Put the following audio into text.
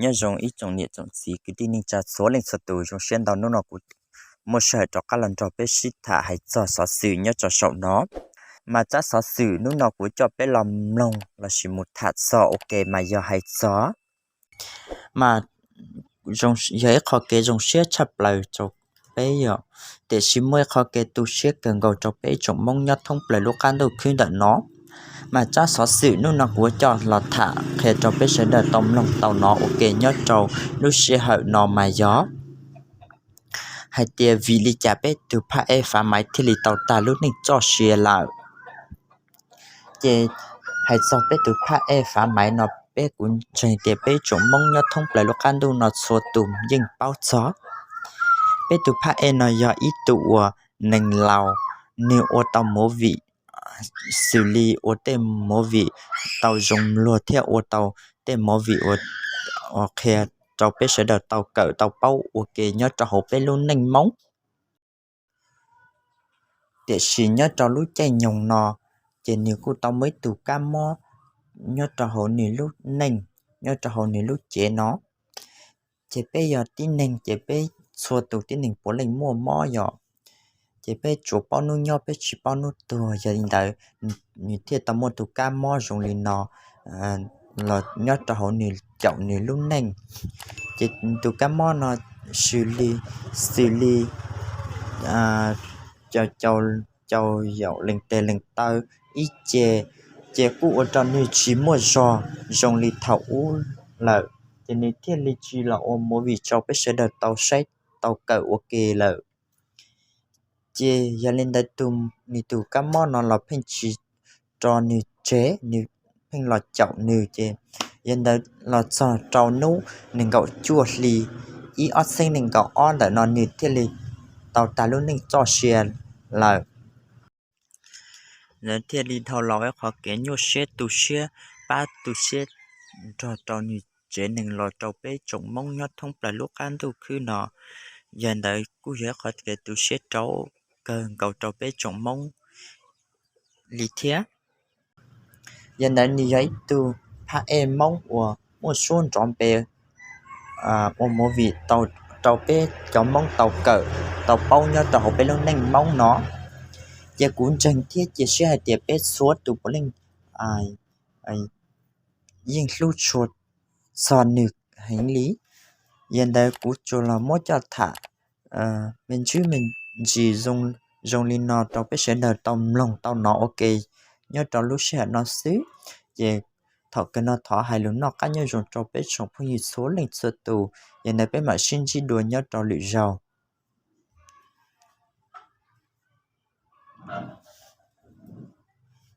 Nyob zoo ib tsoom niam tsoom txiv kwv tij neej tsa txhua leej txhua tus, zoo siab ntau hnub no kuv muaj sij hawm rov qab los nrog peb sib tham hais txog xov xwm nyob rau saum no. Mas tsab xov xwm hnub no kuv coj peb los mloog lossis mus tham txog ua ke mas yog hais txog, mas yog ib qho kev zoo siab tshaj plaws rau peb yom, tiam sis muaj ib qho kev tu siab kawg nkaus rau peb tsoom Hmoob nyob thoob plaws lub qab ntuj khwb ntawm no. Mas tsab xov xwm hnub no kuv coj los tham qhia rau peb sawv daws tau mloog tau hnov ua ke nyob rau lub sij hawm no mas yog hais tias vim li cas peb tug phaj ej Fav Maiv thiaj li tau tag lub neej txoj sia lawm. Ces hais txog peb tug phaj ej Fav Maiv no, peb kuv ntseeg tias peb tsoom Hmoob nyob thoob plaws lub qab ntuj no txhua tus yeej paub txog. Peb tug phaj ej no yog ib tug uas neeg laus, nws ua tau movie, xws li ua tej movie tau zoo luag thiab ua tau tej movie uas qhia rau peb sawv daws tau kawm tau paub ua ke nyob rau hauv peb lub neej Hmoob. Tiam sis nyob rau lub caij nyoog no, ces nws kuj tau muaj ib tug kab mob nyob rau hauv nws lub neej, nyob rau hauv nws lub cev no. Ces peb yog tib neeg ces peb txhua tus tib neeg puav leej muaj mob yom. Ces peb tsuas paub hnub nyob peb tsis paub hnub tuag, yog li ntawd nws thiaj tau muaj tus kab mob zoo li no los nyob rau hauv nws caum nws lub neej. Ces tus kab mob no xws li, xws li cau, cau yaum leej teg leej taw ib ce, ces kuj ua rau nws tsis muaj zog zoo li thaum ub lawm, ces nws thiaj li tsis los ua movie rau peb sawv daws tau saib tau kawm ua ke lawm. Ces yog li ntawd tus, nws tus kab mob no los pheej tsis rau nws tseg, nws pheej los caum nws, ces yog ntawd los txog rau hnub nees nkaum cuaj hli ib ob txhiab nees nkaum ob ntawm no nws thiaj li tau tag lub neej txoj sia lawm. Lawv thiaj li dhau los ib qhov kev nyuaj siab tu siab, pab tu siab nrog rau nws tsev neeg los rau peb tsoom Hmoob nyob thoob plaws lub qab ntuj khwb no. Yog ntawd kuj yog ib qhov kev tu siab rau kawg nkaus rau peb tsoom Hmoob li thiab. Yog ntawd nws yog ib tug phaj ej Hmoob uas muaj suab nrov npe ua movie rau peb cov Hmoob tau kawm tau paub nyob rau hauv peb lub neej Hmoob no. Ces kuv ntseeg thiab cia siab hais tias peb txhua tus puav leej yeej hlub tshua txog nws heev li. Yog ntawd kuv tsuas los muab coj tham me ntsis me ntsis zoo li no rau peb sawv daws tau mloog tau hnov ua ke nyob rau lub sij hawm no xwb. Ces thaum kawg no thov hais lus noj qab nyob zoo rau peb tsoom phooj ywg txhua leej txhua tus, yog ntawd peb mam sib ntsib dua nyob rau lwm zaus.